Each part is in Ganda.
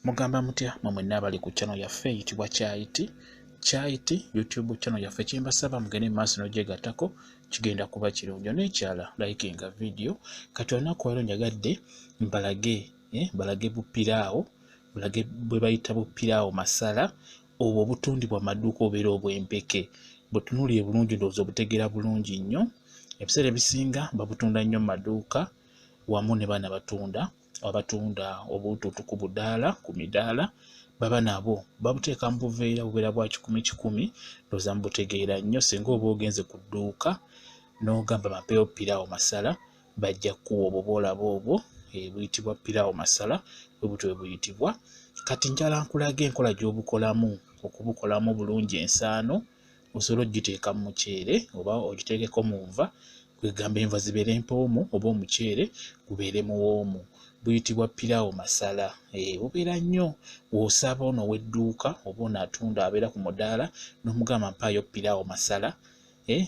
Mugamba mutya mwe mwenna abali ku channel yaffe eyitibwa Kyayiti Kyayiti YouTube channel yaffe. Kyembasaba mugende mu maaso n'ogyegattako, kigenda kuba kirungi. N'ekyala likinga video. Kati olunaku olwaleero njagadde mbalage balage bupiraawo, bulage bwe bayita bupiraawo masala, obwo obutundibwa maduuka obeera obw'empeke. Butunuulire bulungi, ndowooza obutegeera bulungi nnyo. Ebiseera ebisinga babutunda nnyo mu maduuka wamu ne bana batunda abatunda obuntuntu ku budaala, ku midaala baba nabo babuteeka mu buveera, bubeera bwa kikumi kikumi. Ndowooza mubutegeera nnyo. Singa oba ogenze ku dduuka n'ogamba bampeeyo piraawo masala, bajja kkuwa obwo bw'olaba obwo buyitibwa piraawo masala, bwe butyo bwe buyitibwa. Kati njagala nkulaga enkola gy'obukolamu, okubukolamu bulungi ensaano osobola ogiteeka mu muceere oba ogiteekeko mu nva, kwegamba enva zibeere mpoomu oba omuceere gubeere muwoomu. Buyitibwa piraawo masala, bubeera nnyo. Bw'osaba ono ow'edduuka oba ono atunda abeera ku mudaala n'omugamba mpaayo piraawo masala,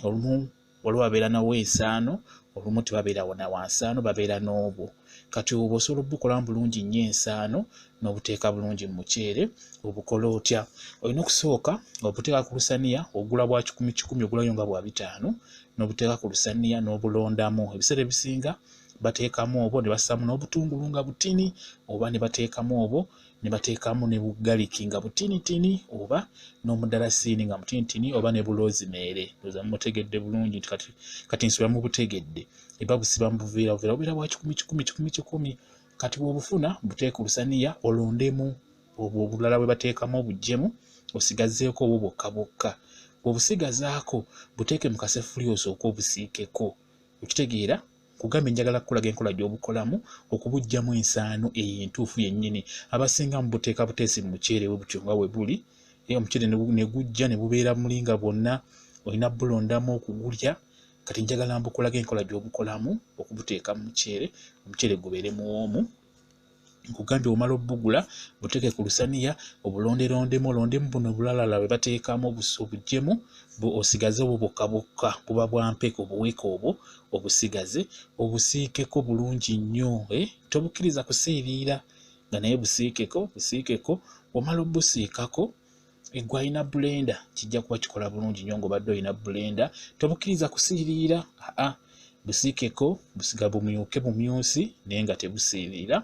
olumu waliwo abeera nawo ensaano, olumu tebabeerawo na wansaano, babeera n'obwo. Kati obwo osobola obukolamu bulungi nnyo ensaano n'obuteeka bulungi mu muceere. Obukola otya? Olina okusooka obuteeka ku lusaniya, ogula bwa kikumi kikumi, ogulayo nga bwa 5, n'obuteeka ku lusaniya n'obulondamu. Ebiseera ebisinga bateekamu obwo ne bassaamu n'obutungulu nga butini, oba ne bateekamu obwo ne bateekamu ne bugaliki nga butinitini, oba n'omudalasiini nga mutinitini, oba ne bulozimeere. Ndowooza mumutegedde bulungi nti kati nsubira mubutegedde. Eba busiba mu buveera, buveera bubeera bwa kikumi kikumi kikumi kikumi. Kati bw'obufuna buteeke ku lusaniya, olondemu obwo obulala bwe bateekamu obuggyemu, osigazeeko obwo bwokka bwokka. Bw'obusigazaako buteeke mu kaseffuliya osooke obusiikeko. Okitegeera? Kugambye njagala kukulaga enkola gy'obukolamu okubuggyamu ensaano eyo entuufu yennyini. Abasinga mubuteeka buteesi mu muceere bwe butyo nga bwe buli, omuceere ne gujja ne bubeera muli nga bwonna olina bulondamu okugulya. Kati njagala mbukulaga enkola gy'obukolamu okubuteeka mu muceere, omuceere gubeere muwoomu. Nkugambye omala obbugula buteeke ku lusaniya, obulonderondemu, olondemu buno obulalala bwe bateekamu obuggyemu, osigaze obwo bwokka bwokka, buba bwa mpeke, obuweeke obwo obusigaze, obusiikeko bulungi nnyo. Tobukkiriza kusiiriira nga naye busiikeko, busiikeko. Omala obusiikako, gwe alina blender kijja kuba kikola bulungi nnyo ng'obadde olina blender. Tobukkiriza kusiiriira, aa busiikeko, busiga bumyuke bumyusi naye nga tebusiiriira.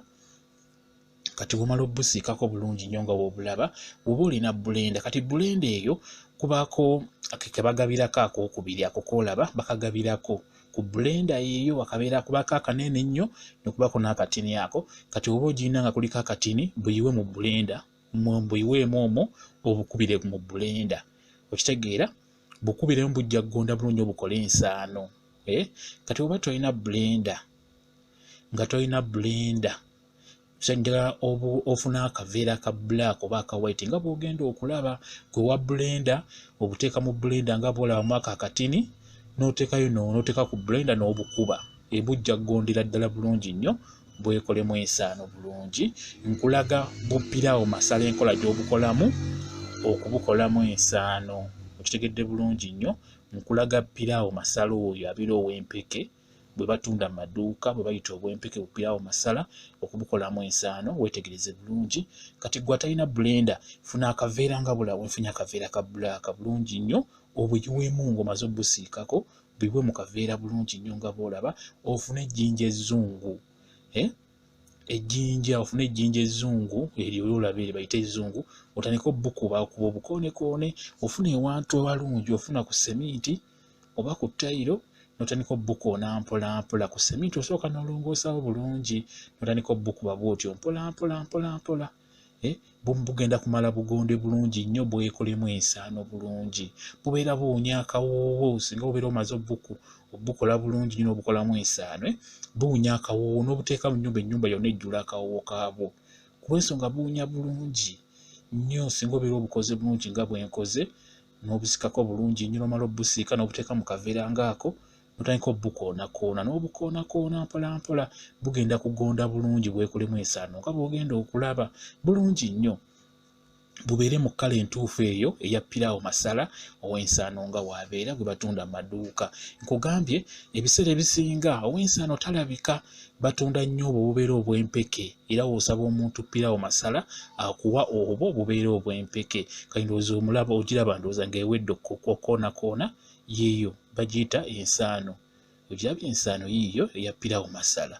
Kati bw'omala obusiikako bulungi nnyo nga bw'obulaba, bw'oba olina blender, kati blender eyo kubaako ke bagabirako akookubiri, ako k'olaba bakagabirako ku blender eyo, akabeera kubaako akanene ennyo ne kubaako n'akatini ako. Kati oba ogirina nga kuliko akatini, buyiwe mu blender, buyiweemu omwo obukubire mu blender. Okitegeera? Bukubiremu bujja kugonda bulungi obukole ensaano. Kati oba tolina blender, nga tolina blender, njagala ofuna akaveera ka black oba aka white nga bw'ogenda okulaba. Gwe wa blender obuteeka mu blender nga bw'olabamu ako akatini, n'oteekayo n'oteeka ku blender n'obukuba, ebujja kugondera ddala bulungi nnyo, bwekolemu ensaano bulungi. Nkulaga bupiraawo masala enkola gy'obukolamu okubukolamu ensaano. Okitegedde bulungi nnyo. Nkulaga piraawo masala oyo abeera ow'empeke bwe batunda mu maduuka, bwe bayita obw'empeke bupiraawo masala, okubukolamu ensaano. Weetegereze bulungi. Kati gwe atalina blender, funa akaveera nga bulaba nfunye akaveera ka black bulungi nnyo, obuyiweemu ng'omaze obusiikako, buyiwe mu kaveera bulungi nnyo nga bw'olaba. Ofune ejjinja ezzungu, ejjinja, ofune ejjinja ezzungu eryo ly'olaba eryo bayita ezzungu, otandike obbukuba okuba obukoonekoone. Ofuna ewantu ewalungi, ofuna ku seminti oba ku ttayiro, n'otandika obbukoona mpola mpola. Ku seminti osooka n'olongoosaawo bulungi, n'otandika obbukuba bw'otyo mpola mpola mpola mpola. Bugenda kumala bugonde bulungi nnyo, bwekolemu ensaano bulungi. Bubeera buwunya akawoowo singa obeera omaze obukola bulungi nnyo n'obukolamu ensaano, buwunya akawoowo n'obuteeka mu nnyumba, ennyumba yonna ejjula akawoowo kaabwo. Ku lw'ensonga buwunya bulungi nnyo singa obeera obukoze bulungi nga bwe nkoze, n'obusikako bulungi nnyo, n'omala obusiika n'obuteeka mu kaveera ng'ako, n'otandika obukoonakoona n'obukoonakoona mpola mpola, bugenda kugonda bulungi bwekolemu ensaano nga bw'ogenda okulaba bulungi nnyo. Bubeere mu kkala entuufu eyo eya piraawo masala ow'ensaano nga waabeera gwe batunda mu maduuka. Nkugambye ebiseera ebisinga ow'ensaano talabika, batunda nnyo obwo obubeera obw'empeke, era w'osaba omuntu piraawo masala akuwa obwo bubeera obw'empeke. Kati ndowooza omulaba ogiraba ndowooza ng'ewedde okukoonakoona, yiiyo bagiyita ensaano. Ogirabye ensaano yiiyo eya piraawo masala.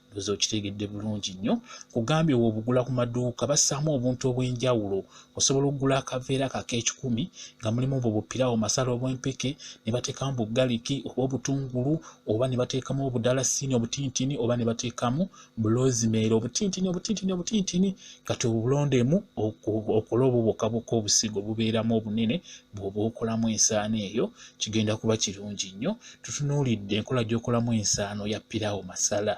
Ndowooza okitegedde bulungi nnyo. Nkugambye w'obugula ku maduuka bassaamu obuntu obw'enjawulo. Osobola okugula akaveera ako ak'ekikumi nga mulimu obwo bupiraawo masala obw'empeke, ne bateekamu bugaliki oba obutungulu, oba ne bateekamu obudalasini obutintini, oba ne bateekamu bulozimeeri obutintini obutintini obutintini. Kati obulondemu okole obwo bwokka bwokka obusigo bubeeramu obunene bw'oba okolamu ensaano eyo, kigenda kuba kirungi nnyo. Tutunuulidde enkola gy'okolamu ensaano ya piraawo masala.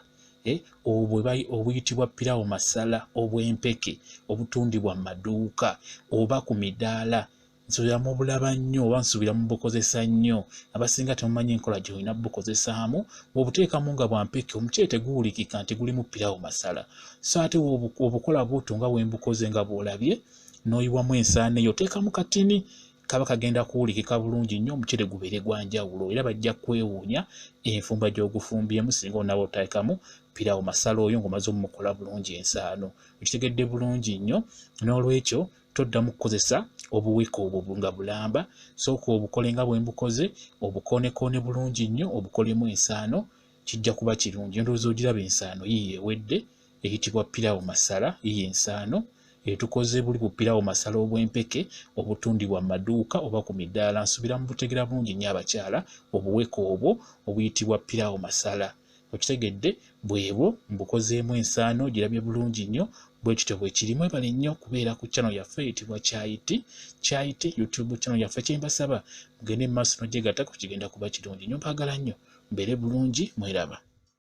Obwo obuyitibwa piraawo masala obw'empeke obutundibwa mu maduuka oba ku midaala. Nsuubira mubulaba nnyo oba nsuubira mubukozesa nnyo. Abasinga temumanyi enkola gy'olina bukozesaamu. Bw'obuteekamu nga bwa mpeke omuceere teguwulikika nti gulimu piraawo masala. So ate obukola bw'otyo nga bwe mbukoze nga bw'olabye, n'oyiwamu ensaano eyo oteekamu katini, kaba kagenda kuwulikika bulungi nnyo, omuceere gubeere gwa njawulo, era bajja kwewuunya enfumba gy'ogufumbyemu singa onaaba oteekamu piraawo masala oyo ng'omaze ommukola bulungi ensaano. Okitegedde bulungi nnyo. N'olwekyo toddamu kukozesa obuweke obwo nga bulamba, sooka obukole nga bwe mbukoze, obukoonekoone bulungi nnyo, obukolemu ensaano, kijja kuba kirungi. Ndowooza ogiraba ensaano yiiyo ewedde eyitibwa piraawo masala, yiiyo ensaano etukoze buli bupiraawo masala obw'empeke obutundibwa mu maduuka oba ku midaala. Nsuubira mubutegera bulungi nnyo abakyala, obuweke obwo obuyitibwa piraawo masala. Okitegedde bwebwo mbukozeemu ensaano, ogirabye bulungi nnyo. Bwe kityo bwe kiri. Mwebale nnyo kubeera ku channel yaffe eyitibwa Kyayiti, Kyayiti YouTube channel yaffe. Kye mbasaba mugende mu maaso n'ogyegattako, kigenda kuba kirungi nnyo. Mpaagala nnyo, mbeere bulungi, mweraba.